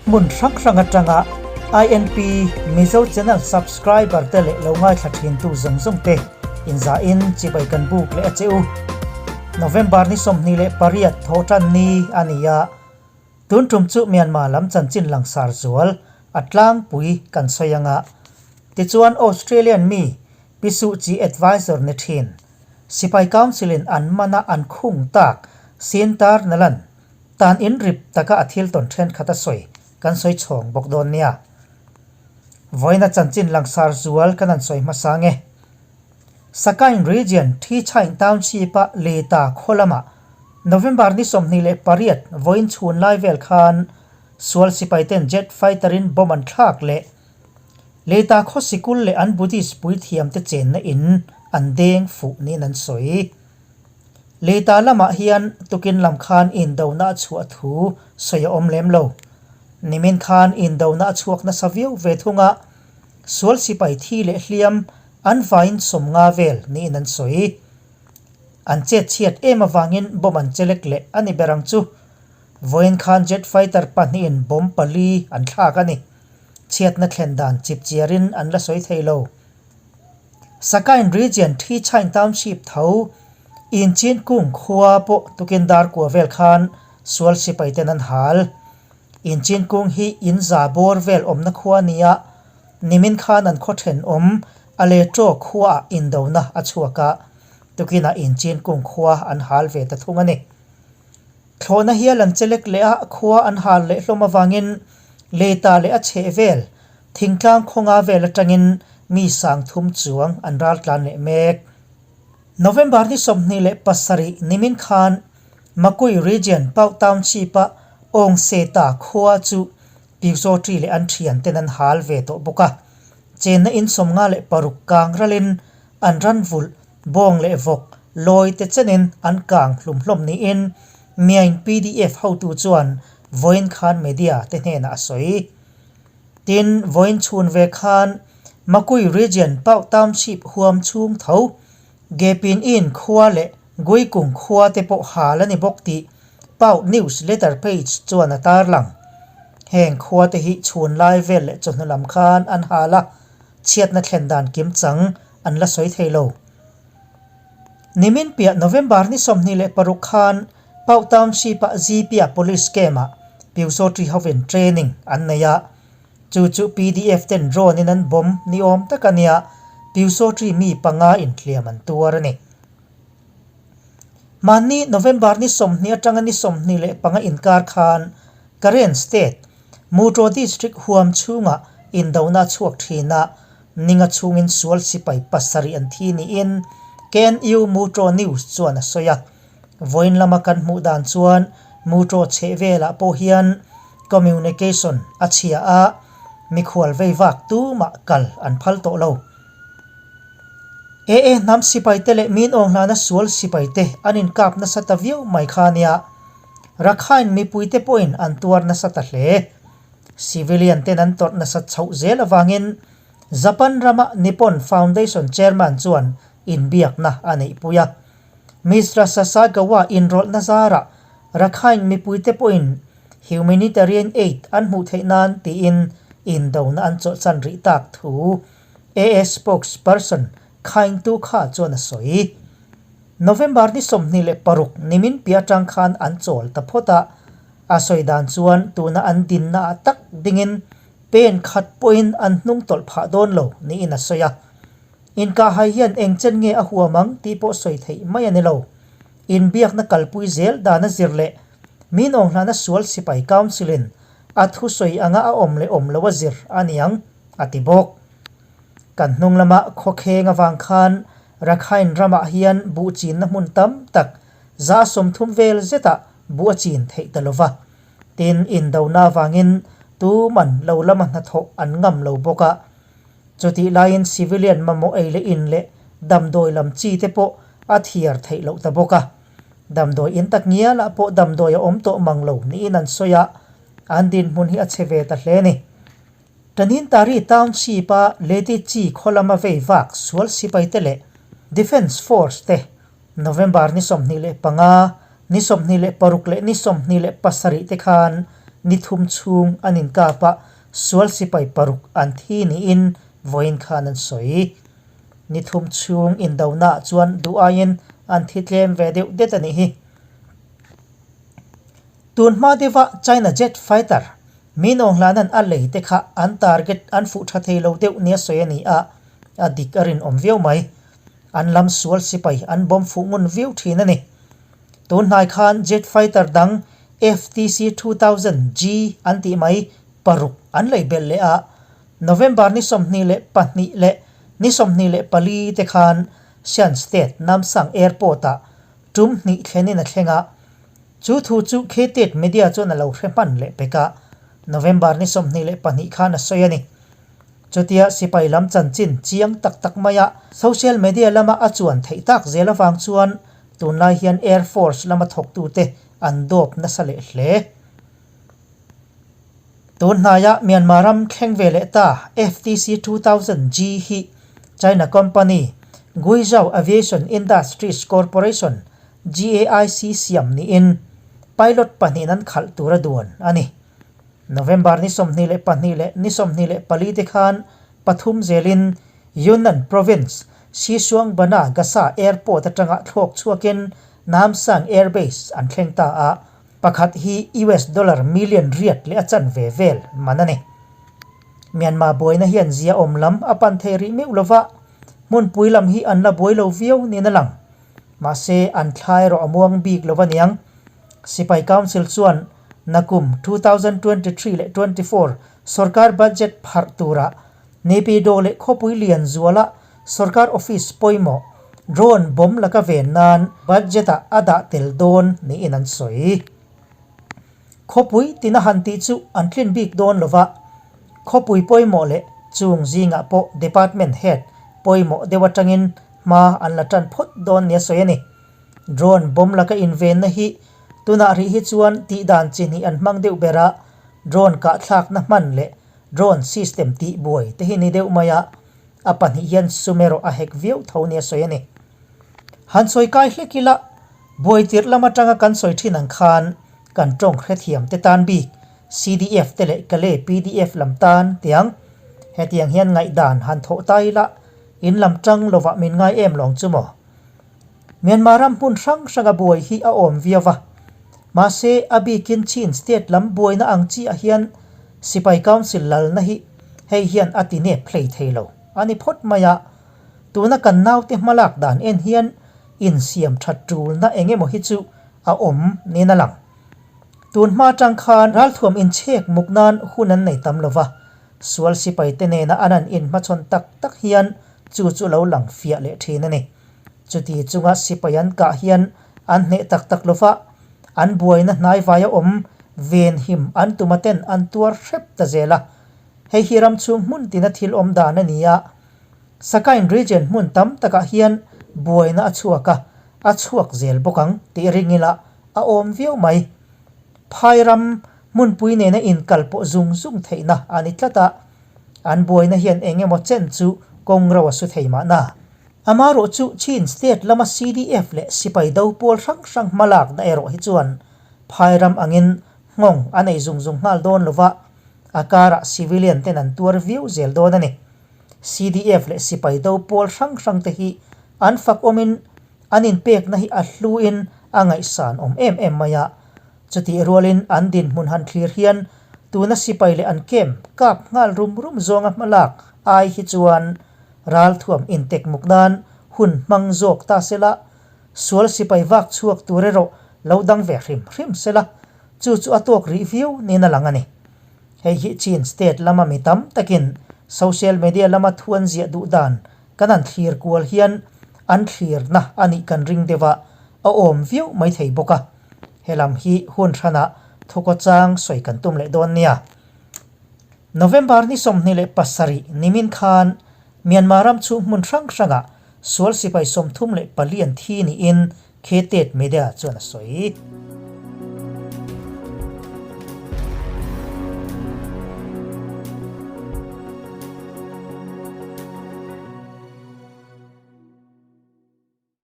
Hmun hrang hrang atanga INP Mizo Channel subscriber te leh lo ngaithla thintu zawng zawng te inzahin chibai kan buk leh a che u. November ni 28 thawhtan ni a ni a, tun tum chu Myanmar lam chanchin langsar zual a tlangpui kan sawi anga. Tichuan Australian mi Pi Suh Kyi advisor ni thin Sipai Council in an mana an khung tak Sintar Nalan Tan in rip taka a thil tawn thenkhat a sawi kan sawi chhawng bawk dawn nia. Vawiina chanchin langsar zual kan an sawi hmasa nge. Sakain Region Thichain Township a Leta khaw lamah November ni 28 vawiin chhun lai vel khan sual sipai ten jet fighter in bomb an thlak leh Leta khaw sikul leh an Buddhist puithiam te chenna in an deng fuh niin an sawi. Leta lamah hian tukin lam khan indona a chhuah thu sawi a awm lem lo. Nimin khan indona a chhuak nasa viau ve thung a, sual sipai thi leh hliam an vaiin 50 vel niin an sawi. An chet chhiat em avangin bomb an chelek leh a ni ber ang chu. Vawiin khan jet fighter pahnihin bomb pali an thlak a ni. Chhiatna thlen dan chipchiarin an la sawi thei lo. Sakain Region Thichain Township tho Inchin Kung khua pawh tukin dar kua vel khan sual sipai ten an hal. Inchin Kung hi in za bawr vel awmna khua a ni a, nimin khan an khaw thenawm Aletro khuaah indona a chhuak a, tukinah Inchin Kung khua an hal ve ta thung a ni. Thlawhna hial an chelek leh a, khua an hal leh hlawm avangin Leta leh a chheh vel Thingtlang khawnga vel atangin mi 3000 chuang an ral tlan leh mek. November ni 27 nimin khan Makui Region Pau Township-a Awngseta khua chu Pyuzotri leh an thianten an hal ve tawh bawk a. Chenna in 56 kang ralin an ran vulh bawng leh vawk lawi te chenin an kang hlum hlawm niin Myaing PDF hotu chuan vawiin khan media te hnenah a sawi. Tin, vawiin chhun ve khan Makui Region Pau Township huam chhung tho Gepin Inn khua leh Guikung khua te pawh hal a ni bawk tih Pau News Letter Page chuan a tarlang. Heng khua te hi chhun lai vel leh chawhnu lam khan an hal a, chhiatna thlen dan kim chang an la sawi thei lo. Nimin piah November ni 26 khan Pau Township-a Zipia Police Camp-ah Pyusawṭi hovin training an nei a, chu chu PDF ten drone in an bomb ni awm tak a nia, Pyusawṭi mi panga inhliam an tuar a ni. Mahni November ni 20 atanga ni 25 inkar khan Karen State, Mutraw District huam chhungah indona a chhuak thin a, ninga chhungin sual sipai pasarih an thi niin KNU Mutraw News chuan a sawi a. Vawiin lama kan hmuh dan chuan Mutraw chheh velah pawh hian communication a chhia a, mikhual vei vak tumah kal an phal tawh lo. AA hnam sipaite leh min awnghlana sual sipaite an inkap nasa ta viau mai kha nia. Rakhine mipuite pawhin an tuar nasa ta hle. Civilian ten an tawrh nasat chhoh zel avangin Japan rama Nippon Foundation chairman chuan inbiakna a neihpui a. Misra Sasagawa inrawlhna zarah Rakhine mipuite pawhin humanitarian aid an hmuh theih nan tiin indona an chawlhsan rih tak thu AA spokesperson Khaing Tu Kha chuan a sawi. November ni 26 nimin piah atang khan an chawl ta phawt a, a sawi dan chuan tuna an dinna ah tak dingin pen khat pawhin an hnung tawlh phah dawn lo niin a sawi a. Inkahhai hian eng chen nge a huam ang tih pawh sawi theih mai a ni lo. Inbiakna kalpui zel dan a zir leh min awnghlana sual sipai council-in a thusawi anga a awm leh awm lo a zir a ni ang, a ti bawk. Kan hnung lama khawkheng avang khan Rakhine ramah hian buh chinna hmun tam tak 30% vel zetah buh a chin theih ta lova. Tin, indona avangin tuman lo lama hnathawh an ngam lo bawk a. Chutih laiin civilian mamawh ei leh in leh damdawi lam chi te pawh a thiar theih loh ta bawk a. Damdawi in tak ngialah pawh damdawi a awm tawh mang lo niin an sawi a, an dinhmun hi a chhe ve ta hle a ni. Tanintari Township-a Lady Chi khaw lama vei vak sual sipaite leh Defence Force te November ni 25, ni 26 leh ni 27 te khan. Ni thum chhung an inkap a, sual sipai paruk an thi niin vawiin khan an sawi. Ni thum chhung indonaah chuan duh aiin an thi tlem ve deuh det a nih hi. Tun hma deuha China jet fighter min awnghlanan a lei te kha an target an fuh tha thei lo deuh nia sawi a ni a, a dik a rinawm viau mai. An lam sual sipai an bawm fuh ngun viau thin a ni. Tun hnai khan jet fighter dang FTC 2000G an tih mai paruk an lei belh leh a, November ni 22 leh ni 24 te khan Shan State Namsang Airport-ah tum hnih thlenin a thleng a. Chu thu chu Khetet Media chuan a lo hre hman leh pek a, November ni 22 khan a sawi a ni. Chutia sipai lam chanchin chiang tak tak maia social media lama a chuan theih tak zel avang chuan Tunlai hian Air Force lama thawktute an dawp nasa leh hle. Tun hnaia Myanmar ram thleng ve leh ta FTC 2000G hi China company Guizhou Aviation Industries Corporation, GAIC, siam niin pilot pahnihin an khalh tura duan a ni. November ni 22 leh ni 24 te khan pathum zelin Yunnan Province, Xishuangbanna Gasa Airport atanga thlawk chhuakin Namsang Air Base an thleng ta a, pakhat hi US dollar million riat leh a chanve vel man a ni. Myanmar buaina hian zia awm lam a pan thei rih meuh lova, hmunpui lam hi an la buai lo viau niin a lang. Mahse, an thla erawh a muang bik lo aniang. Sipai Council chuan nakum 2023 leh 24 sorkar budget pharh turah Naypyidaw leh khawpui lian zuala sorkar office pawimawh drone bomb laka ven nan budget-ah a dah tel dawn niin an sawi. Khawpui tina han tih chu an tlin bik dawn lova, khawpui pawimawh leh chung zingah pawh department head pawimawh deuh atangin hma an la tan phawt dawn nia sawi a ni. Drone bomb laka invenna hi tunah rih hi chuan tihdan chi hnih an hmang deuh ber a, drone kahthlakna hman leh Drone system tih buai te hi ni deuh mai a, a pahnih hian sum erawh a hek viau tho nia sawi a ni. Han sawi kai hlek ila, buai tirh lam atanga kan sawi thin ang khan kan tawng hrethiam te tan bik CDF te leh Kale pdf lam tan tiang hetiang hian ngaihdan han thawh ta ila in lam tang lovah min ngai em lawng chu maw? Myanmar ram hmun hrang hranga buai hi a awm viau va. Mahse, a bikin Chin state lam buaina ang chiah hian Sipai Council lalna hi hei hian a ti nep hlei thei lo a ni phawt mai a. Tuna kan naute hmalak dan en hian insiam that tulna eng emaw hi chu a awm niin a lang. Tun hma atang khan ralthuam inchhek muk nan hun an nei tam lo va, sual sipaite nena an han inhmachhawn tak tak hian chu chu lo lang fiah leh thin a ni. Chuti chunga sipai an kah hian an hneh tak tak lo va, an buaina hnaivaia awm venhim an tuma ten an tuar hrep ta zel a. Hei hi ram chhung hmun tina thil awm dan a ni a. Sakain region hmun tam takah hian buaina a chhuak a, a chhuak zel bawk ang tih ring ila a awm viau mai. Phai ram hmunpui nena inkal pawh zung zung theihna a ni tlat a, an buaina hian eng emaw chen chu kawng ro a su thei mahna. Amarawh chu Chin state lama CDF leh sipai do pawl hrang hrang hmalakna erawh hi chuan phai ram angin nghawng a nei zung zung nghal dawn lova, a karah civilian ten an tuar viau zel dawn a ni. CDF leh sipai do pawl hrang hrang te hi an fak awmin an inpekna hi a hluin a ngaihsan awm em em mai a. Chutih rualin an dinhmun han thlir hian tuna sipai leh an camp kap nghal rum rum zawnga hmalak ai hi chuan Ralthuam intek muk nan hun hmang zawk ta sela, sual sipai vak chhuak tur erawh lo dang ve hrim hrim sela, chu chu a tawk rih viau niin a lang a ni. Hei hi Chin state lama mi tam takin social media lama thu an ziah duh dan kan han thlir kual hian an thlirna a nih kan ring deuh a, a awm viau mai thei bawk a. Helam hi hun hranah thukawchang sawi kan tum leh dawn nia. November ni 27 nimin khan Myanmar ram chhung hmun hrang hrangah sual sipai 34 an thi niin Khetet Media chuan a sawi.